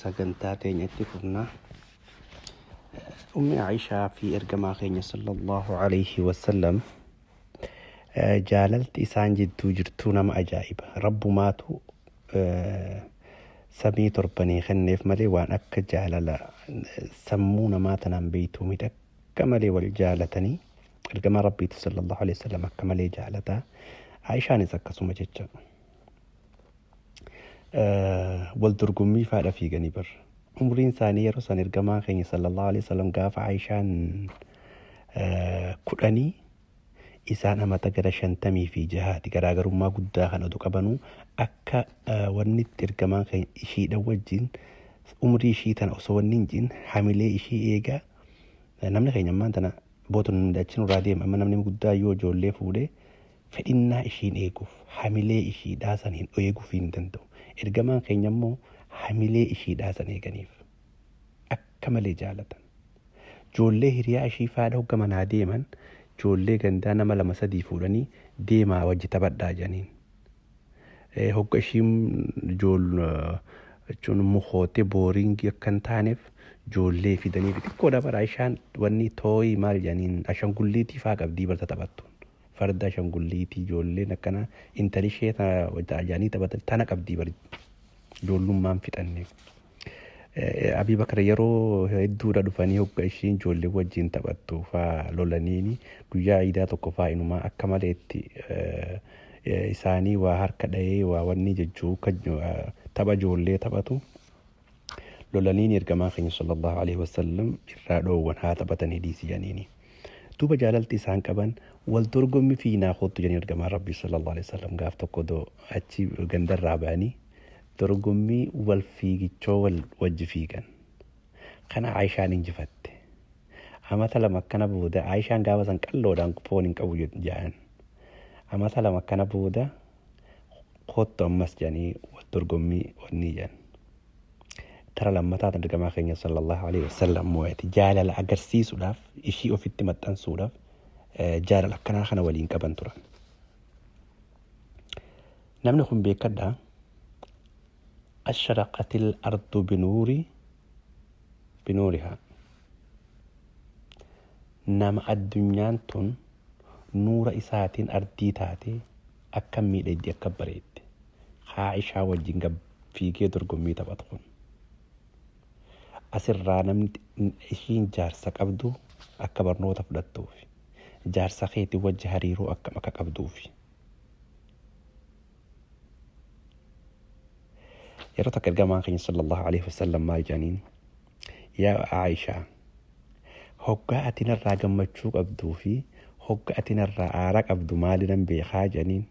Sagantaa teenya itti fufna. Ummi Aishaa fi ergamaa keenya sallallahu alayhi wasallam jaalalti isaan jidduu jirtuu nama ajaa'iba. Rabbumaatu samii torbanii kenneef malee waan akka jaalala sammuu namaa tanaan beeytuu miti akka malee wal jaalatanii ergamaa Rabbiitu sallallahu alayhi wasallam akka malee jaalataa. Aishaanis akkasuma jecha. Wal dorgommii faadha fiiganii bar. Umriin isaanii yeroo san ergamaa keenya sallallahu alaihi wasallam gaafa Aishaan 10 isaan amata gara 56ti garaagarummaa guddaa kan odu qabanuu akka wanni itti ergamaan keenya ishiidha wajjin umrii ishii tana osoo wanni hin jin hamilee ishii eegaa namni keenya ammaan tana bootun achi nurraa deema amma namni guddaa yoo ijoollee fuudhee Fedhinnaa ishiin eeguuf, hamilee ishiidhaa san hin eeguufii hin danda'u. Ergamaan keenya immoo hamilee ishiidhaa san eeganiif. Akka malee jaalatan. Joollee hiriyaa ishii faadha hogga manaa deeman, joollee gandaa nama lama sadii fuudhanii deemaa wajji taphadhaa jedhaniin. Hogga ishiin jool jechuun mukootee booriingii akka hin taaneef joollee fidanii xixiqqoodha bara ishaan wanni tooyii maal jedhaniin ashangulliitii faa qabdii barta taphattuun. Farda ashangulliitii ijoolleen akkana intali ishee jedhanii taphatan tana qabdii bari ijoollummaan fixanne. Abii Bakar yeroo hedduudha dhufanii hogga ishiin ijoollee wajjin taphattu faa lolaniini guyyaa iidaa tokko faa inumaa akka malee itti isaanii waa harka dhahee waa wanni jechuu tapha ijoollee taphatu lolaniini ergamaa keenya sallallahu alaihi wasallam irraa dhoowwan haa taphatanii dhiisi jedhaniini. Duuba jaalalti isaan qaban wal dorgommi fiinaa kottu jedhanii ergamaa rabbii sallallahu alaihi wasallam gaaf tokko doo achi gandarraa ba'anii dorgommii wal fiigichoo wal wajji fiigan. Kana Aayishaan injifatte. Amata 2 akkana booda Aayishaan gaafa san qalloodhaan foon hin qabu jedhan. Amata 2 akkana booda kottu ammas jedhanii wal dorgommii wanni jedhan. Tara lammataa tan ergamaa keenya sallallahu alaihi wasallam moo'ate jaalala agarsiisuudhaaf ishii ofitti maxxansuudhaaf jaalala akkanaa kana waliin qaban turan. Namni kun beekadha. Ashraqatil ardu binuuri binuurihaa. Nama addunyaan tun nuura isaatiin ardii taate akkam miidhagdi akkam bareeddi. Aa'ishaa wajjin gad fiigee dorgommii taphatu kun. Asirraa namni ishiin jaarsa qabdu akka barnoota fudhattuufi. Jaarsa keetii wajji hariiroo akkam akka qabduufi. Yeroo takka ergamaan keenya sallallahu alaihi wasallam maal jedhaniin yaa Aayishaa hoggaa ati narraa gammachuu qabduu fi hoggaa ati narraa aara qabdu maali nan beekaa jedhaniin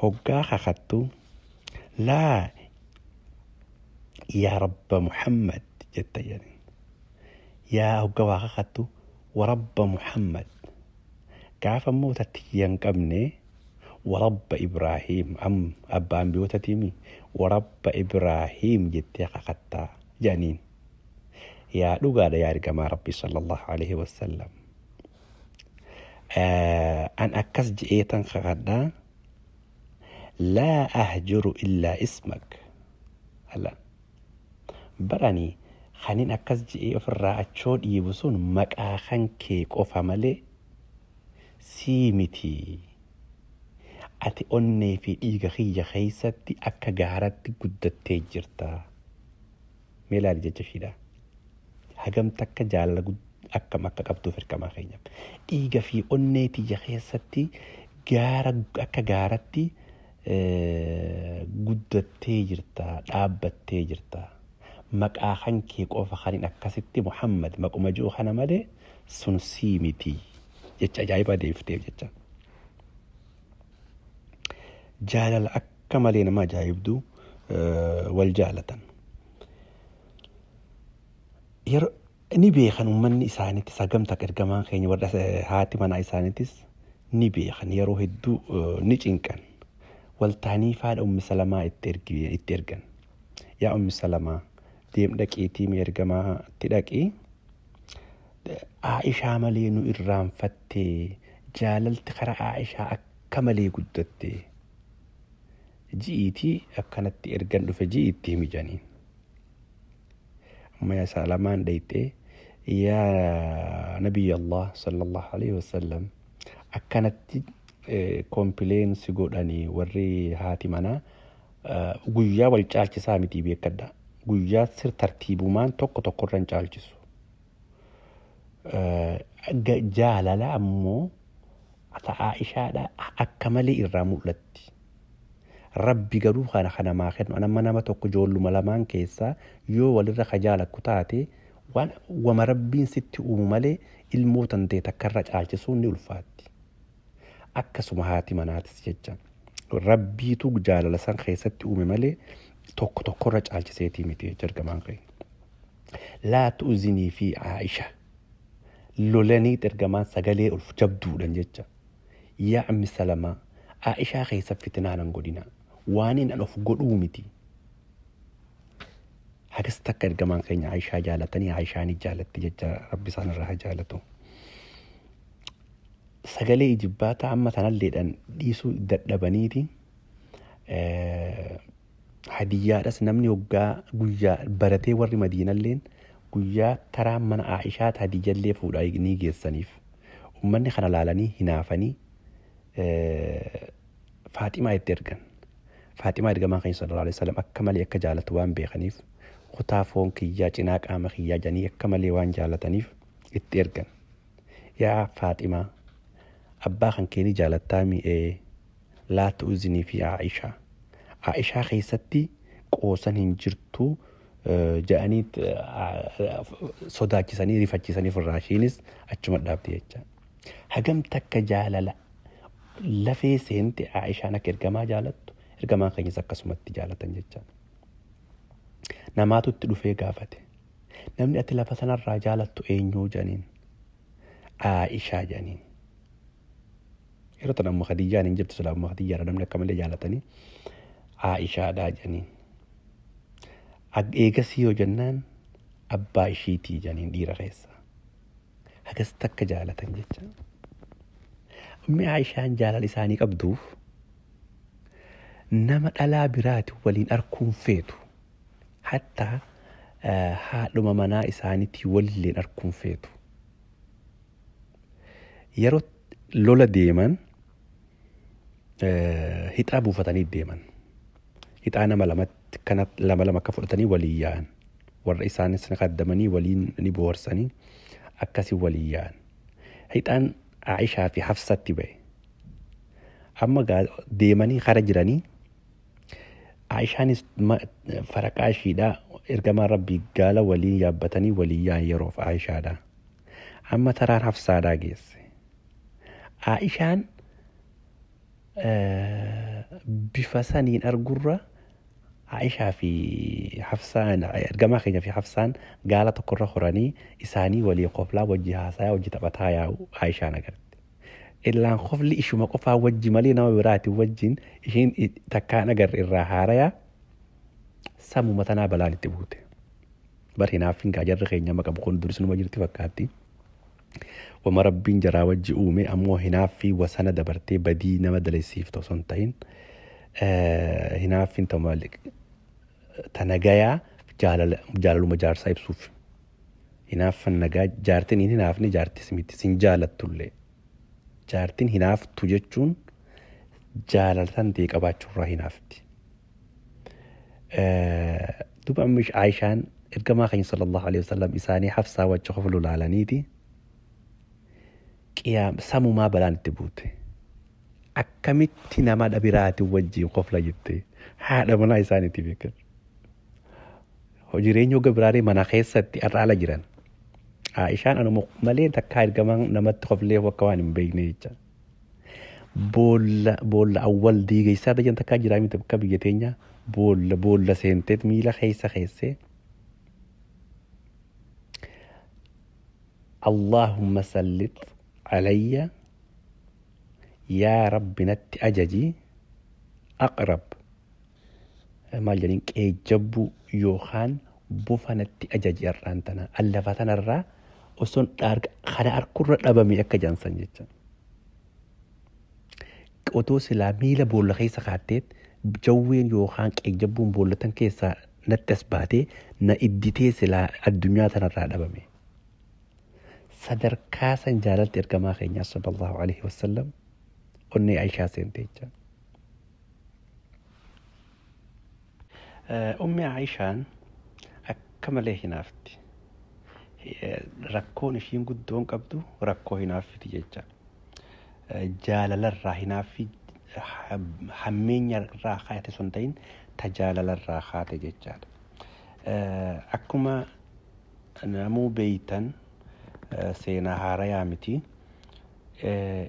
hoggaa kakattu laa yaa rabba Muhammad jetta jedhaniin yaa hoggaa waa kakattu warabba Muhammad Gaafa immoo ta tiyya hin qabne warabba Ibraahiim am abba ambiyootatii warabba Ibraahiim jettee kakattaa jedhaniin. Yaa dhugaadha yaa ergamaa Rabbii sallallahu alaihi wasallam. An akkas je'eetan kakadhaa laa ahjuru illaa ismak. Ala. Bar ani kanin akkas je'ee ofirraa achoo dhiibu sun maqaa kan kee qofa malee sii miti. Ati onnee fi dhiiga kiyya keessatti akka gaaratti guddattee jirta. Mee ilaali jecha ishiidha. Hagam takka jaalala akkam akka qabduuf ergamaa keenya. Dhiiga fi onnee tiyya keessatti gaara akka gaaratti guddattee jirta, dhaabbattee jirta. Maqaa kan kee qofa kanin akkasitti Muhammad maquma ji'u kana malee sun sii miti. Jecha ajaa'ibaa deebifteef jecha. Jaalala akka malee nama ajaa'ibdu wal jaalatan. Yeroo ni beekan uummanni isaaniitis hagam takka ergamaan keenya warra haati manaa isaaniitis ni beekan yeroo hedduu ni cinqan. Waltaanii faadha Ummi Salamaa itti ergan. Yaa Ummi Salamaa deem dhaqiitii mee ergamaatti dhaqi. Aa'ishaa malee nu irraanfattee jaalalti karaa Aa'ishaa akka malee guddatte. Ji'iitii akkanatti ergan dhufe ji'i itti himi jedhaniin. Ummi Salamaan dhayxee, "Yaa Nabiyyi Allah sallallahu alaihi wasallam, akkanatti complain godhanii warri haati manaa." Guyyaa wal caalchisaa miti, beekadha. Guyyaa sir tartiibumaan tokko tokkorra hin caalchisu. Jaalala ammoo ta'aa ishaadha akka malee irraa mul'atti. Rabbi garuu kana kanamaa kennu. Nama nama tokko ijoolluma lamaan keessaa yoo walirra kajaalakku taate, waan wama Rabbiin sitti uumu malee ilmoo tantee takkarra caalchisuun ni ulfaatti. Akkasuma haati manaatis jecha. Rabbiitu jaalala san keessatti uume malee tokko tokkorra caalchiseetii miti jecha ergamaan keenya. "Laa tu'zinii fi Aisha." Lolanii ergamaan sagalee ol jabduudhaan jecha. "Yaa Ummi Salamaa, Aishaa keessa fitinaa nan godhina. Waan inni of godhuu miti." Hagas takka ergamaan keenya Aishaa jaalatanii, Aishaan jaalatti jecha, Rabbi isaan irraa haa jaalatu. Sagalee ijibbaataa amma tanalleedhaan dhiisuu dadhabaniiti. Hadiyyaadhas namni hoggaa guyyaa baratee, warri Madiinalleen guyyaa taraa mana Aishaat hadiyyallee fuudhaa ni geessaniif. Uummanni kana laalanii hinaafanii Faaximaa itti ergan. Faaximaa ergamaan keenya sallallahu alaihi wasallam akka malee akka jaalatu waan beekaniif, kutaa foon kiyyaa, cinaa qaama kiyyaa jedhanii akka malee waan jaalataniif itti ergan. "Yaa Faaximaa, abbaa kan keeni jaalattaa mi'ee, laa tu'zinii fi Aishaa. Aishaa keessatti qoosan hin jirtu," jedhanii sodaachisanii rifachiisanii ofirraa, ishiinis achuma dhaabde jecha. Hagam takka jaalala lafee seente Aishaan akka ergamaa jaalattu, ergamaan keenyas akkasumatti jaalatan jecha. Namaatu itti dhufee gaafate. "Namni ati lafa sanarraa jaalattu eenyuu?" jedhaniin. "Aishaa," jedhaniin. Yeroo tana Umma Khadiijaan hin jirtu, silaa Umma Khadiijaadha namni akka malee jaalatanii. "Aishaadha," jedhaniin. "Eegasii yoo?" jennaan, "Abbaa ishiitii," jedhaniin dhiira keessa. Hagas takka jaalatan jecha. Ummi Aishaan jaalala isaanii qabduuf nama dhalaa biraati waliin arkuun feetu. Hattaa haadhuma manaa isaaniitii walilleen arkuun feetu. Yeroo lola deeman hixaa buufatanii deeman. Hixaa nama lamatti kana lama lama akka fudhatanii waliin yaa'an. Warra isaanis kaddamanii waliin ni boharsanii akkasii waliin yaa'an. Hixaan Aishaa fi Hafsatti ba'e. Amma deemanii kara jiranii, Aishaanis faraqaa ishiidhaa, ergamaan Rabbii gaala waliin yaabbatanii waliin yaa'an yeroof Aishaadha. Amma taraan Hafsaadhaa geesse. Aishaan bifa saniin argurra, Aishaa fi Hafsaan, ergamaa keenya fi Hafsaan gaala tokkorra horanii isaanii waliin koflaa, wajji haasayaa, wajji taphataa yaa'u Aishaan agarte. Illaan kofli ishuma qofaa wajji malee nama biraati wajjin ishiin takkaan agarre irraa haarayaa sammuma tanaa balaan itti buute. Bar hinaaffiin gaa jarri keenya amma qabu kun duris numa jirti fakkaatti. Wama Rabbiin jaraa wajji uume ammoo hinaaffii wasana dabartee badii nama dalesiiftu osoo hin ta'in, hinaaffiin ta nagayaa jaalaluma jaarsaa ibsuuf. Hinaaffan nagaa, jaartiin hin hinaafne jaartis miti, sin jaalattullee. Jaartiin hinaaftu jechuun jaalala tan ta'e qabaachuurraa hinaafti. Duba amma Aishaan ergamaa keenya sallallahu alaihi wasallam isaanii Hafsaa wajji koflu laalaniiti qiyaam samumaa balaan itti buute. Akkamitti nama biraatiin wajjin kofla jettee haadha manaa isaaniitti beekan. Jireenya hogga biraalee mana keessatti har'a ala jiran. Aishaan anuma malee takkaa ergamaan namatti koflee akka waan hin beekne jecha. Boolla boolla awwal diigeessaa tajan takkaa jiraa miti bakka biyya teenya, boolla boolla seenteet miila keessa keessee, "Allahumma sallit alayya, yaa Rabbi natti ajaji, aqrab," maal jedhaniin, "qeejjabbuu yookaan bofa natti ajaji har'aan tana allafa tanarraa osoon kana arkurra dhabame," akka jaansan jecha. Otoo silaa miila boolla keessa kaatteet jawween yookaan qeejjabbuun boollatan keessaa Natti as baatee na idditee silaa addunyaa tanarraa dhabame. Sadarkaa san jaalalti ergamaa keenyaa sallallahu alaihi wasallam onnee Aishaa seente jecha. Ummi Aishaan akka malee hinaafti. Rakkoon ishiin guddoon qabdu rakkoo hinaaffiti jecha. Jaalalarraa hinaaffii hammeenya irraa kaate sun ta'in ta jaalalarraa kaate jechaadha. Akkuma namuu beeytan seenaa haarayaa miti.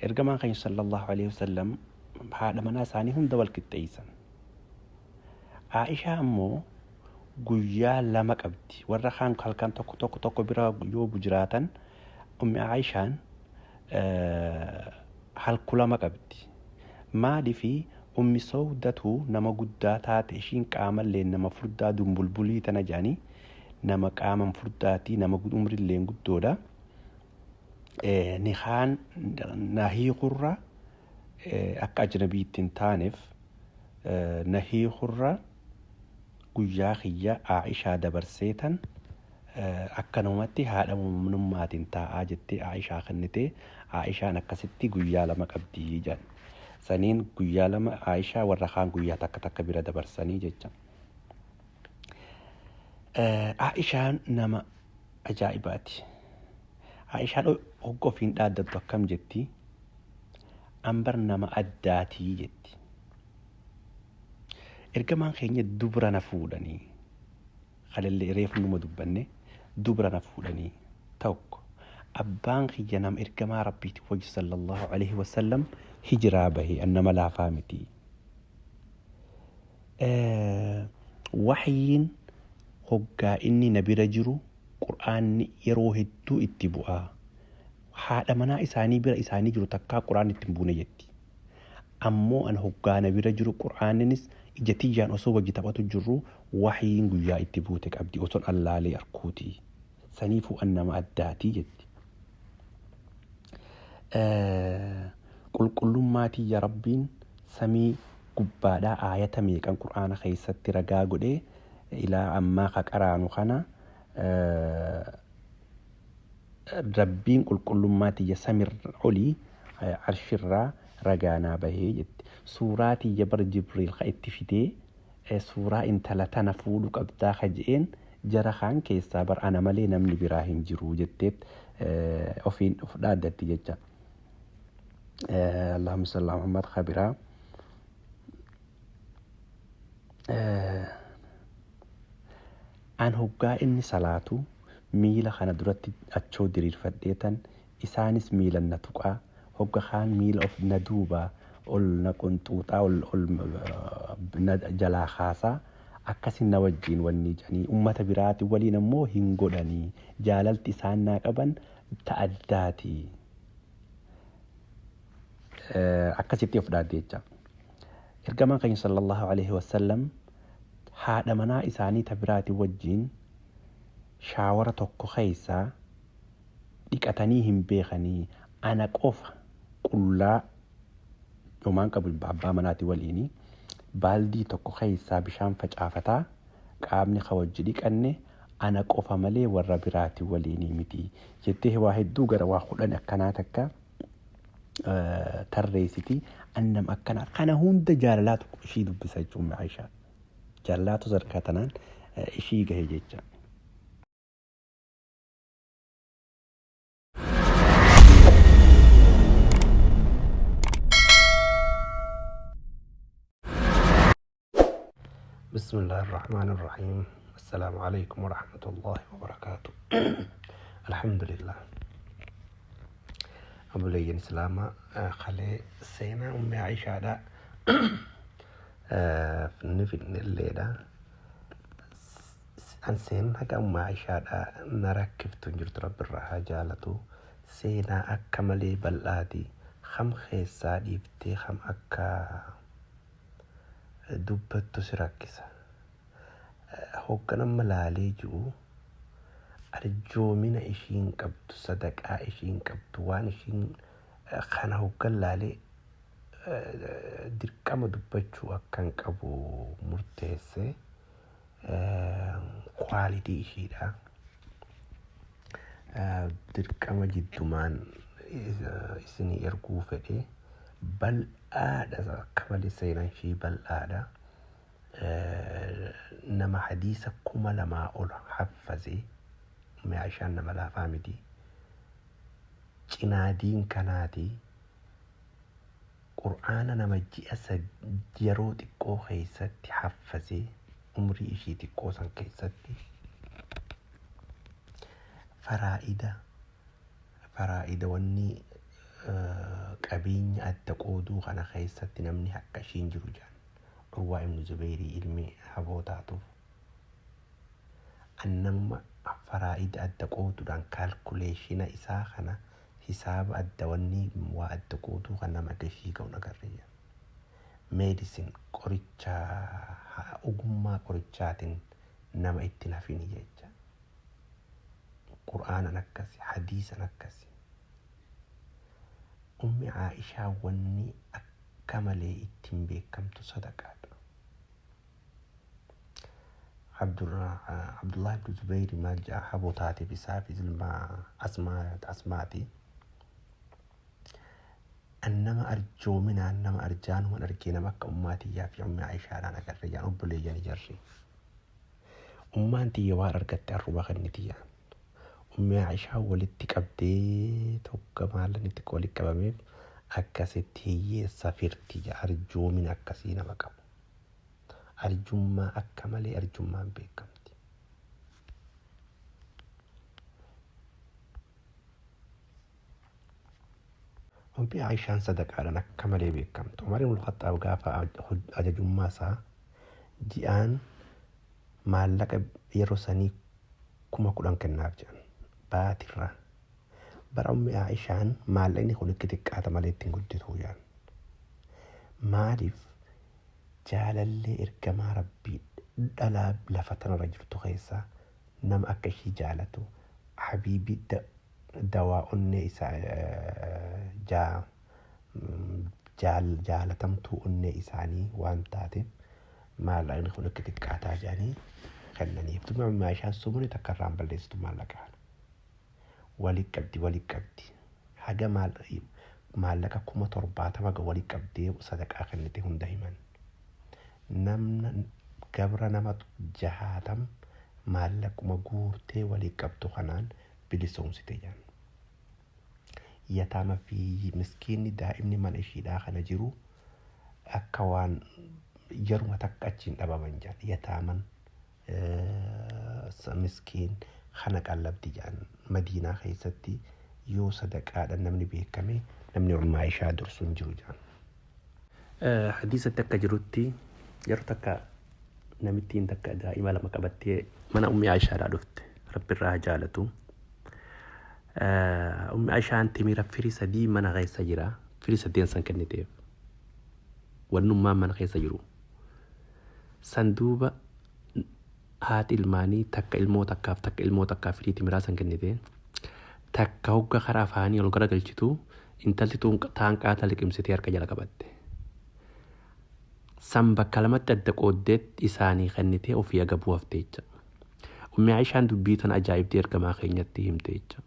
Ergamaan keenya sallallahu alaihi wasallam haadha manaa isaanii hunda wal qixxeessan. Aishaa ammoo guyyaa lama qabdi. Warra kaan halkan tokko tokko tokko bira yoo jiraatan Ummi Aishaan halku lama qabdi. Maaliifi Ummi Sawdatu nama guddaa taate ishiin qaamallee nama furdaa dumbulbulii tana jedhanii nama qaaman furdaati nama umrilleen guddoodha. Nikaan na hiikurra akka ajnabiitti hin taaneef na hiikurra guyyaa kiyya Aishaa dabarseetan akkanumatti haadha muumminummaatiin taa'aa jettee Aishaa kennitee Aishaan akkasitti guyyaa lama qabdi jedhan. Saniin guyyaa lama Aishaa warra kaan guyyaa takka takka bira dabarsanii jecha. Aishaan nama ajaa'ibaati. Aishaan hogga ofiin dhaaddattu akkam jetti? An bar nama addaatii jetti. Ergamaan keenya dubra na fuudhanii. Kalellee reefu numa dubbanne dubra na fuudhanii. Tokko abbaan kiyya nama ergamaa Rabbiiti wajji sallallahu alaihi wasallam hijiraa bahe an nama laafaa miti. Waxyiin hoggaa inni na bira jiru qur'aanni yeroo hedduu itti bu'a. Haadha manaa isaanii bira isaanii jiru takkaa qur'aanni itti hin buune jetti. Ammoo an hoggaa na bira jiru qur'aanninis ija tiyyaan osoo wajji taphatu jirru waxyiin guyyaa itti buute qabdi oson allaalee arkuuti. Saniifuu an nama addaatii jetti. Qulqullummaa tiyya Rabbiin samii gubbaadhaa aayata meeqan qur'aana keessatti ragaa godhee ilaa ammaa ka qaraanu kana Rabbiin qulqullummaa tiyya samirra olii arshirraa ragaa naa bahee jetti. Suuraa tiyya bar Jibriil ka itti fidee suuraa intala tana fuudhu qabdaa ka je'een jara kaan keessaa bar ana malee namni biraa hin jiru jetteet ofiin of dhaaddatti jecha. Allahumma salli ala Muhammad ka biraa. An hoggaa inni salaatu miila kana duratti achoo diriirfadheetan isaanis miilan na tuqaa hogga kaan miila of na duuba ol na qunxuuxaa ol ol na jalaa kaasaa akkasin na wajjiin wanni jedhanii ummata biraati waliin ammoo hin godhanii jaalalti isaan naa qaban ta addaati. Akkasitti of dhaadde jecha. Ergamaan keenya sallallahu alaihi wasallam haadha manaa isaanii ta biraati wajjiin shaawara tokko keessaa dhiqatanii hin beekanii ana qofa qullaa homaan qabu abbaa manaati waliini baaldii tokko keessaa bishaan facaafataa qaamni ka wajji dhiqanne ana qofa malee warra biraati waliinii miti jettee waa hedduu gara waa 10 akkanaa takka tarreessiti annam akkana kana hunda jaalalaatu ishii dubbisa jechuun Aishaa jaalalaatu sadarkaa tanaan ishii gahe jecha. بسم الله الرحمن الرحيم السلام عليكم ورحمة الله وبركاته الحمد لله أبو سلامة خلي سينا أمي عائشة دا نفن الليلة An seenaan haga umma Aishaadha na rakkiftu hin jirtu Rabbi irraa haa jaalatu seenaa akka malee bal'aati kam keessaa dhiiftee kam akka dubbattu si rakkisa hoggan amma laalee ji'u arjoomina ishiin qabdu sadaqaa ishiin qabdu waan ishiin kana hoggan laalee dirqama dubbachuu akkan qabu murteesse. Quality ishiidha. Dirqama jiddumaan isinii erguu fedhe bal'aadha, akka malee seenaan ishii bal'aadha. Nama hadiisa 2000 ol haffazee, Ummi Aishaan nama laafaa miti. Cinaadiin kanaati Qur'aana nama ji'a yeroo xiqqoo keessatti haffazee, umrii ishii xiqqoo san keessatti faraa'ida wanni qabeenya adda qooduu kana keessatti namni akka ishiin jiru jedhan. Urwaa ibnu Zubeyrii ilmi haboo taatuuf. Annamuma faraa'ida adda qooduudhaan kaalkuleeshina isaa kana, hisaaba adda wanni waa adda qooduu kan nama akka ishii ga'u agarre jedhan. Medicine, qoricha, ogummaa qorichaatiin nama ittiin hafini jecha. Qur'aanan akkasi, hadiisan akkasi. Ummi Aishaa wanni akka malee ittiin beekamtu sadaqaadha. Abdullah ibn Zubayri maal jedha? Haboo taateef isaa fi ilma Asmaati. An nama arjoominaan nama arjaanuman argee nama akka ummaa tiyyaa fi ummi Aishaadhaan agarre jedhan, obboleeyyan jarri. Ummaan tiyya waan argatte arruba kenniti jedhan. Ummi Aishaa walitti qabdee tokko maallaqni xiqqoo walitti qabameef akkasitti hiyyeessa firti jedha, arjoomina akkasii nama qabu. Arjummaa akka malee arjummaan beekamti. Ummi Aishaan sadaqaadhaan akka malee beekamtu. Umar ibn Khattaab gaafa ajajummaa isaa ji'aan maallaqa yeroo sanii 10,000 kennaaf jedhan baatirraa. Bara Ummi Aishaan maallaqni kun itti xiqqaata malee ittiin gudditu jedhan. Maaliif? Jaalallee ergamaa Rabbii, dhalaa lafa tanarra jirtu keessaa nama akka ishii jaalatu, habiibii, dawaa onnee isaa, jaalatamtuu onnee isaanii waan taateef maallaqni kun akka xiqqaataa jedhanii kennaniif. Tuma Ummi Aishaan sumuni takka irraan balleessitu maallaqa kana. Wali qabdi, wali qabdi. Haga maallaqa 70,000 ga wali qabdee sadaqaa kennite hunda himan. Namna gabra nama 60 maallaquma guurtee walii qabdu kanaan bilisoomsite jedhan. Yataama fi miskiinni daa'imni mana ishiidhaa kana jiru akka waan yeruma takka achiin dhabaman jedhan. Yataaman miskiin kana qallabdi jedhan. Madiinaa keessatti yoo sadaqaadhaan namni beekame namni Ummaa Aishaa dursu hin jiru jedhan. Hadiisatti akka jirutti yeroo takka namittiin takka daa'ima lama qabattee mana Ummi Aishaadhaa dhufte, Rabbi irraa haa jaalatu. Ummi Aishaan timira firii sadii mana keessa jira, firii sadeen san kenniteef. Wannummaan mana keessa jiru. San duuba haati ilmaanii takka ilmoo takkaaf takka ilmoo takkaaf firii timiraa san kennite. Takka hogga karaa afaanii ol garagalchitu intalti tun taanqaata liqimsitee harka jala qabatte. San bakka lamatti adda qooddeet isaanii kennitee ofii agabuu hafte jecha. Ummi Aishaan dubbii tana ajaa'ibdee ergamaa keenyatti himte jecha.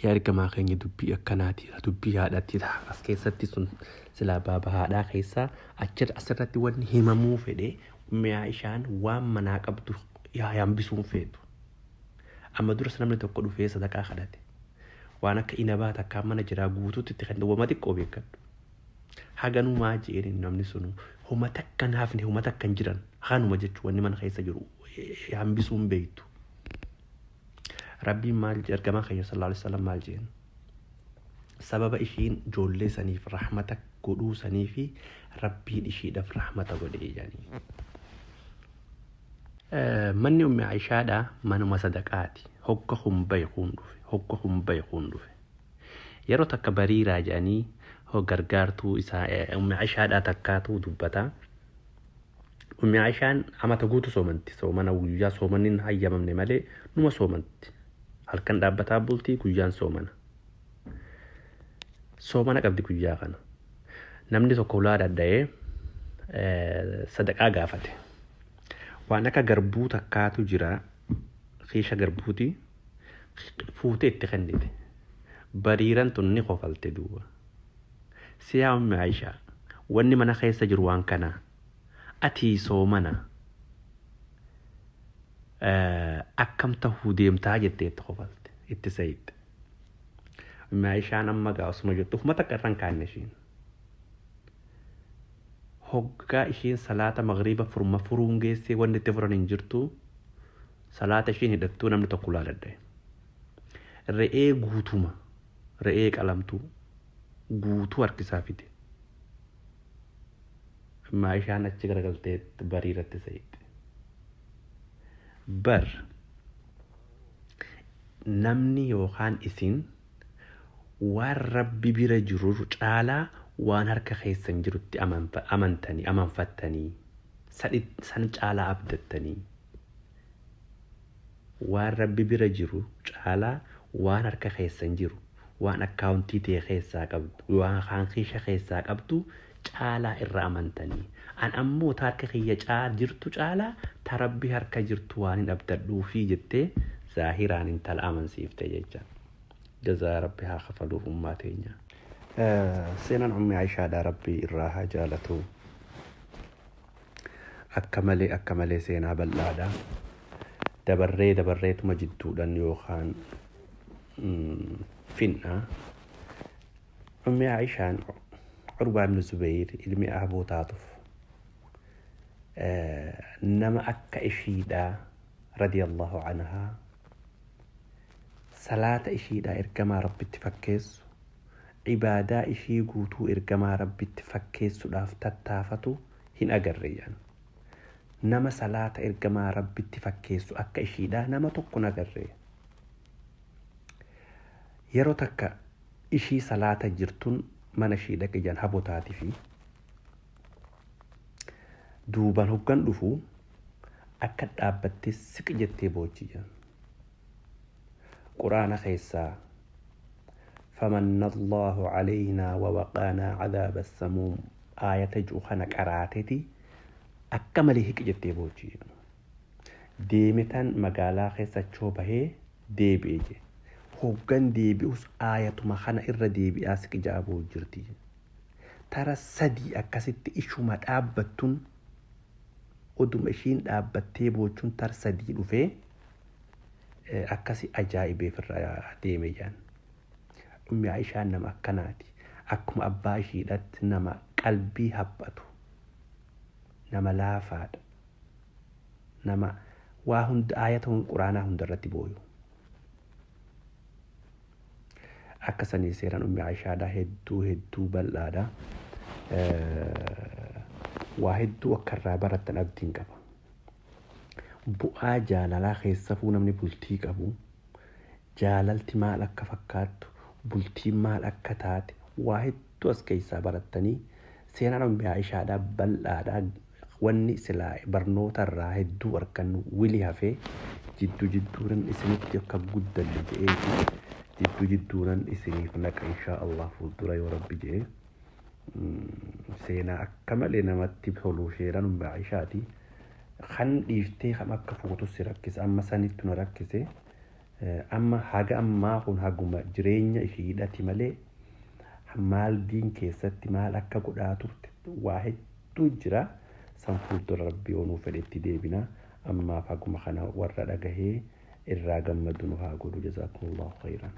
Yaa ergamaa keenya, dubbii akkanaati, dubbii haadhaatti as keessatti sun silaa baaba haadhaa keessaa achirra asirratti wanni himamuu fedhe, Ummi Aishaan waan manaa qabdu yaa hambisuun feetu. Amma duras namni tokko dhufee sadaqaa kadhate. Waan akka inabaa takkaa mana jiraa guutuutti itti kennu, wama xiqqoo beekadhu. Haganumaa je'een namni sunu homa takka hin hafne, homa takka hin jiran hanuma jechuun wanni mana keessa jiru hambisuun beektu. Rabbiin maal, ergamaa keenya sallallahu alaihi wasallam maal jeen? Sababa ishiin ijoollee saniif rahmata godhuu sanii fi Rabbiin ishiidhaaf rahmata godhe jedhanii. Manni Ummi Aishaadha manuma sadaqaati. Hogga kun bahe kun dhufe, hogga kun bahe kun dhufe. Yeroo takka Bariiraa jedhanii gargaartuu isaa Ummi Aishaadhaa takkaatu dubbata. Ummi Aishaan amata guutu soomanti. Soomana guyyaa soomanni hin hayyamamne malee numa soomanti. Halkan dhaabbataa bultii, guyyaan soomana. Soomana qabdi guyyaa kana. Namni tokko ulaa dhadha'ee sadaqaa gaafate. Waan akka garbuu takkaatu jira, keesha garbuuti fuutee itti kennite. Bariiran tun ni kofalte duuba. Siyaa Ummi Aishaa, wanni mana keessa jiru waan kanaa. Ati soomana akkam tahuu deemtaa jettee itti kofalte, itti sayitte. Ummi Aishaan amma gaa osuma jirtu ufuma takka irra hin kaanne ishiin. Hoggaa ishiin salaata magriiba furma furuun geessee wanni itti furan hin jirtu, salaata ishiin hidhattuu namni tokko laaladhe. Re'ee guutuma, re'ee qalamtuu guutuu harkisaa fide. Ummi Aishaan achi garagaltee Bariiratti sayitte. Bar namni yookaan isin waan Rabbi bira jiru caalaa waan harka keessan jirutti amantanii, amanfattanii, san caalaa abdattanii. Waan Rabbi bira jiru caalaa waan harka keessan jiru, waan akkaawuntii tee keessaa qabdu, waan haankiisha keessaa qabdu caalaa irra amantanii. An ammoo ta harka kiyya jirtu caalaa ta Rabbi harka jirtu waan hin abdadhuufii jettee zaahiraan intala amansiifte jecha. Jazaa Rabbi haa kafaluuf ummaa teenya. Seenaan Ummi Aishaadhaa Rabbi irraa haa jaalatu. Akka malee akka malee seenaa bal'aadha. Dabarree dabarreetuma jidduudhaan yookaan finna. Ummi Aishaan Urwaa ibn Zubayr ilmi Abuu taatuuf nama akka ishiidhaa radiyallahu anhaa salaata ishiidhaa ergamaa Rabbitti fakkeessu, ibaadaa ishii guutuu ergamaa Rabbitti fakkeessuudhaaf tattaafatu hin agarre jedhan. Nama salaata ergamaa Rabbitti fakkeessu akka ishiidhaa nama tokko hin agarre. Yeroo takka ishii salaata jirtun mana ishii dhaqe jedhan habotaati fi duuban hoggan dhufu akka dhaabbattee siqi jettee boochi jedhan. Quraana keessaa famanna Allahu calaynaa wa waqaanaa cadaaba samuum aayata ji'u kana qaraateti akka malee hiqi jettee boochi jedhan. Deemetan magaalaa keessa achoo bahee deebi'e je. Hoggan deebi'us aayatuma kana irra deebi'aa siqi ja'a boo'u jirti. Tara sadii akkasitti ishuma dhaabbattun, oduma ishiin dhaabbattee boochuun tar sadii dhufee akkasi ajaa'ibeef irra deeme jedhan. Ummi Aishaan nama akkanaati. Akkuma abbaa ishiidhatti nama qalbii haphatu. Nama laafaadha. Nama waa hunda aayata quraanaa hunda irratti booyu. Akka sanii seeraan Ummi Aishaadha hedduu hedduu bal'aadha. Waa hedduu akka irraa barattan abdiin qaba. Bu'aa jaalalaa keessafuu namni bultii qabu jaalalti maal akka fakkaattu, bultiin maal akka taate waa hedduu as keessaa barattanii seenaan Ummi Aishaadha bal'aadha. Wanni silaa barnoota irraa hedduu argannu wili hafee jidduu jidduunan isinitti akka guddanne je'eeti jidduu jidduunan isiniif naqa inshaa Allah fuuldura yoo Rabbi je'e. Seenaa akka malee namatti tolu seenaan Ummi Aishaati. Kan dhiiftee kam akka fuutu si rakkisa, amma sanittu na rakkise. Amma haga ammaa kun haguma jireenya ishiidhati malee maal diin keessatti maal akka godhaa turte waa hedduu jira. San fuuldura Rabbi yoo nuu fedhe itti deebina. Ammaaf haguma kana warra dhagahee irraa gammadu nu haa godhu. Jazaakumullahu khayran.